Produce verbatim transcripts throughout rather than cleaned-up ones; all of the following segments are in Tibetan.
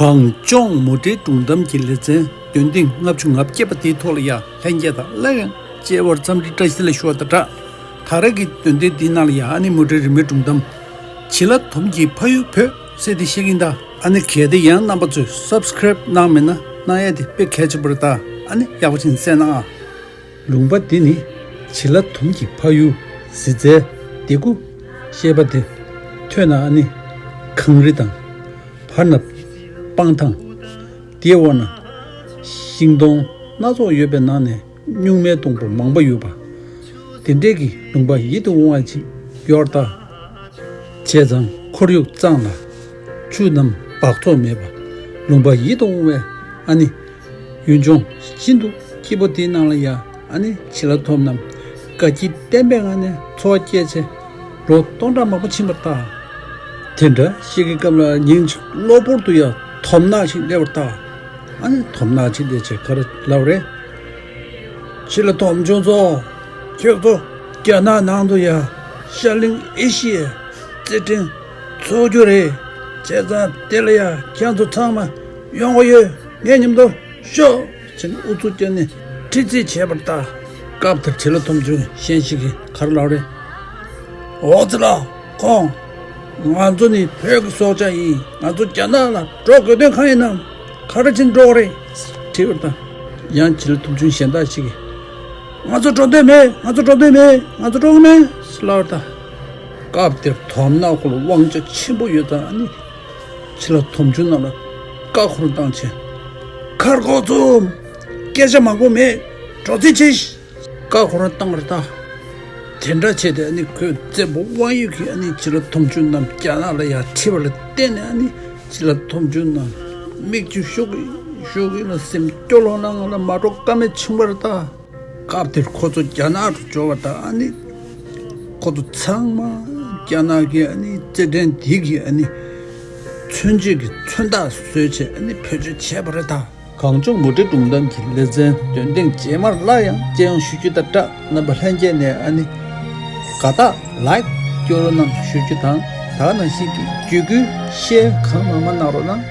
གངས་ལྗོངས་མུ་འབྲེལ་སྒྲུང་གཏམ་གྱི་ལེ་ཚན་འདོན་ཐེངས་ལྔ་བཅུ་ང་བརྒྱད་པ་དེའི་ཐོག་ལ་ཡ་ལྷན་རྒྱས་དང་སླར་ཡང་མཇལ་བར་འཚམས་འདྲི་བཀྲ་ཤིས་བདེ་ལེགས་ཞུ་བ་དང་སྦྲགས། ད་རེས་ཀྱི་འདོན་ཐེངས་འདིའི་ནང་ལ་ཡ་ཨ་ནི་མུ་འབྲེལ་རི་མོའི་སྒྲུང་གཏམ། བྱི་ལ་དོམ་གྱི་ཕ་ཡུལ་བོད་ཟེར་དེ་བཤད་ཀྱིན་གདའ། ཨ་ནི་གལ་ཏེ་ཡང་རྣམ་པ་ཚོས་སབ་སི་ཀེ་རེབ་གནང་མེད་ན་གནང་ཡ་དེ་དཔེ་གལ་ཆེན་པོ་རེད་ད། ཨ་ནི་ཡག་པོ་བྱས་ནས་གསན་གནང་ཨ། ལུང་པ་འདི་ནི་བྱི་ལ་དོམ་གྱི་ཕ་ཡུལ། གཟི་རྩལ་ལྡེ་གུ་ཞེས་པ་དེ་ཐོན་ན་ཨ་ནི་གངས་རི་དང་བར་ན་སྤང་ཐང་། དེའི་འོག་ན་ཤིང་སྡོང་སྣ་ཚོགས་ཡོད་པའི་ནང་ནས་སྨྱུག་མའི་སྡོང་པོ་མང་པོ་ཡོད་པ། དེ་འདྲས་ཀྱི་ལུང་པ་ཡིད་དུ་འོང་བ་ཅིག་ཡོད་ད། བྱས་ཙང་ཁོར་ཡུག་གཙང་ལ་ཆུ་རྣམས་འབག་བཙོག་མེད་པ། ལུང་པ་ཡིད་དུ་འོང་བའི་ཨ་ནི་ཡུལ་ལྗོངས་ཤིན་ཏུ་སྐྱིད་པོ་དེའི་ནང་ལ་ཡ་ཨ་ནི་བྱི་ལ་དོམ་རྣམས་དགའ་སྐྱིད་ལྡན་པའི་ངང་ནས་འཚོ་བ་སྐྱེལ་ཆེད་ལོ་སྟོང་ཕྲག་མང་པོ་ཕྱིན་པར་གདའ། དེ་འདྲ་ཞིག་གི་སྐབས་ལ་ཉིན་གཅིག་གློ་བུར་དུ་ཡ་དོམ་ནག་ཞིག་སླེབས་པར་གདའ། ཨ་ནི་དོམ་ནག་ཅིག་སླེབས་བྱས་ག་རེ་ལབ་རེད། བྱི་ལ་དོམ་ཆུང་ཚོ། ཁྱོད་ཚོ་རྒྱ་ནག་ནང་དུ་ཡ་ཤར་གླིང་ཨེ་ཤི་ཡའི་རྩེད་འགྲན་འཚོགས་རྒྱུ་རེད། བྱས་ཙང་དེ་ལ་ཡ་ཁྱེད་ཚོ་ཚང་མ་ཡོང་གི་ཡོད། ངའི་མཉམ་དུ་ཤོག་ཅེས་ཨུ་ཚུགས་བསྐྱལ་ནས་ཁྲིད་རྩིས་བྱས་པར་གདའ། སྐབས་དེར་བྱི་ལ་དོམ་ཆུང་གཞན་ཞིག་གིས་ག་རེ་ལབ་རེད། འོ་ཙི་ལ་ཁོང་། ང་ཚོ་ནི་བོད་ཀྱི་སྲོག་ཆགས་ཡིན། ང་ཚོ་རྒྱ་ནག་ལ་འགྲོ་དགོས་དོན་གང་ཡིན་ནམ། ག་རེ་བྱས་ནས་འགྲོ་དགོས་རེད། དྲིས་པར་གདའ། ཡང་བྱི་ལ་དོམ་ཆུང་གཞན་དག་ཅིག་གིས། ང་ཚོ་འགྲོ་འདོད་མེད། ང་ཚོ་འགྲོ་འདོད་མེད། ང་ཚོ་འགྲོ་གི་མེད་ཟེར་ལབ་པར་གདའ། སྐབས་དེར་དོམ་ནག་ཁོ་ལ་དབང་ཆ་ཆེན་པོ་ཡོད་ཙང་ཨ་ནི་བྱི་ལ་དོམ་ཆུང་རྣམས་ལ་བཀའ་འཁོར་བཏང་བྱས། ཁ་རོག་གོ་ཚུགས། སྐད་ཆ་མང་པོ་མེད། འགྲོ་རྩིས་བྱེད། བཀའ་ཁོ་རང་བཏང་བར་གདའ། དེ་འདྲ་བྱས་ཏེ་ཨ་ནི་ཁོས་བཙན་པོ་དབང་ཡོད་ཀྱིས་ཨ་ནི་བྱི་ལ་དོམ་ཆུང་རྣམས་རྒྱ་ནག་ལ་ཡར་ཁྲིད་པ་ལ་བརྟེན་ནས་ཨ་ནི་བྱི་ལ་དོམ་ཆུང་རྣམས་མིག་ཆུ་ཤོར་གྱིན་ཤོར་གྱིན་ལ་སེམས་སྐྱོ་ལོང་ལ་ང་ལ་མ་འགྲོ་ཀ་མེད་བྱུང་བར་གདའ། སྐབས་དེར་ཁོ་ཚོ་རྒྱ་ནག་ཏུ་འབྱོར་བ་དང་ཨ་ནི་ཁོ་ཚོ་ཚང་མ་རྒྱ་ནག་གི་ཨ་ནི་རྩེད་འགྲན་འདི་གི་ཨ་ནི་མཚོན་བྱེད་ཀྱི་མཚོན་རྟགས་བཟོས་བྱས་ཨ་ནི་བེད་སྤྱོད་བྱས་པ་རེད་ད། གངས་ལྗོངས་མུ་འབྲེལ་སྒྲུང་གཏམ་གྱི་ལེ་ཚན་འདོན་ཐེངས་རྗེས་མར་སླར་ཡང་སྤྱི་ཡོངས་ཞུ་རྒྱུ་དང་སྦྲགས་རྣམ་པ་ལྷན་རྒྱས་ནས་ཨ་ནི་དགའ་རྟགས་ལའིཀ་སྐྱོར་རོགས་གནང་ཞུ་རྒྱུ་དང་། ད་ག་ནང་བཞིན་གྱི་བརྒྱུད་སྐུལ་ཤེར་གང་མང་མང་གནང་རོགས་གནང་།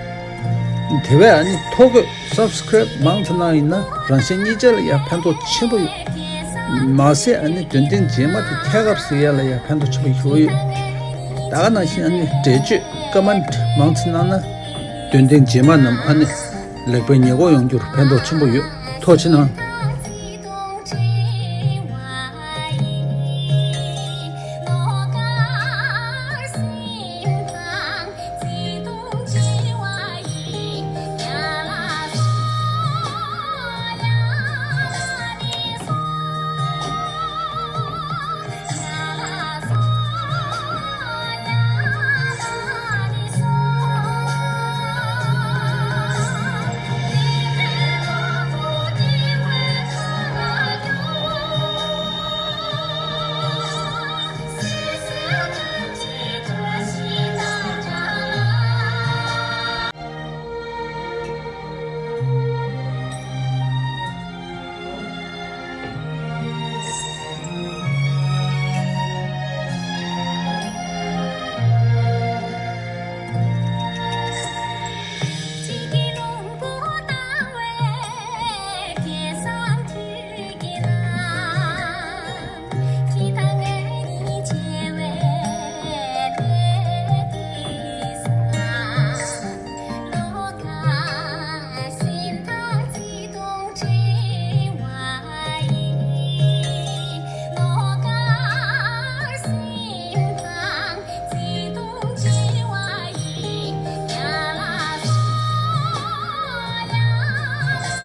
དེ་བས་ཨ་ནི་ཐོ་འགོད་སབ་སི་ཀེ་རེབ་མང་ཙམ་གནང་ཡིན་ན་རང་གཞན་གཉིས་ཆ་ལ་ཡང་ཕན་ཐོགས་ཆེན་པོ་ཡོད། མ་ཟད་ཨ་ནི་འདོན་ཐེངས་རྗེས་མ་དེ་ཐད་ཀར་གཟིགས་ཡ་ལ་ཡང་ཕན་ཐོགས་ཆེན་པོ་ཡོད། ད་ག་ནང་བཞིན་ཨ་ནི་འགྲེལ་བརྗོད་ཀོ་མེན་ཊི་མང་ཙམ་གནང་ན་འདོན་ཐེངས་རྗེས་མ་རྣམས་ཨ་ནི་ལེགས་པའི་ཉེས་འགོག་ཡོང་རྒྱུར་ཕན་ཐོགས་ཆེན་པོ་ཡོད། ཐུགས་རྗེ་གནང་།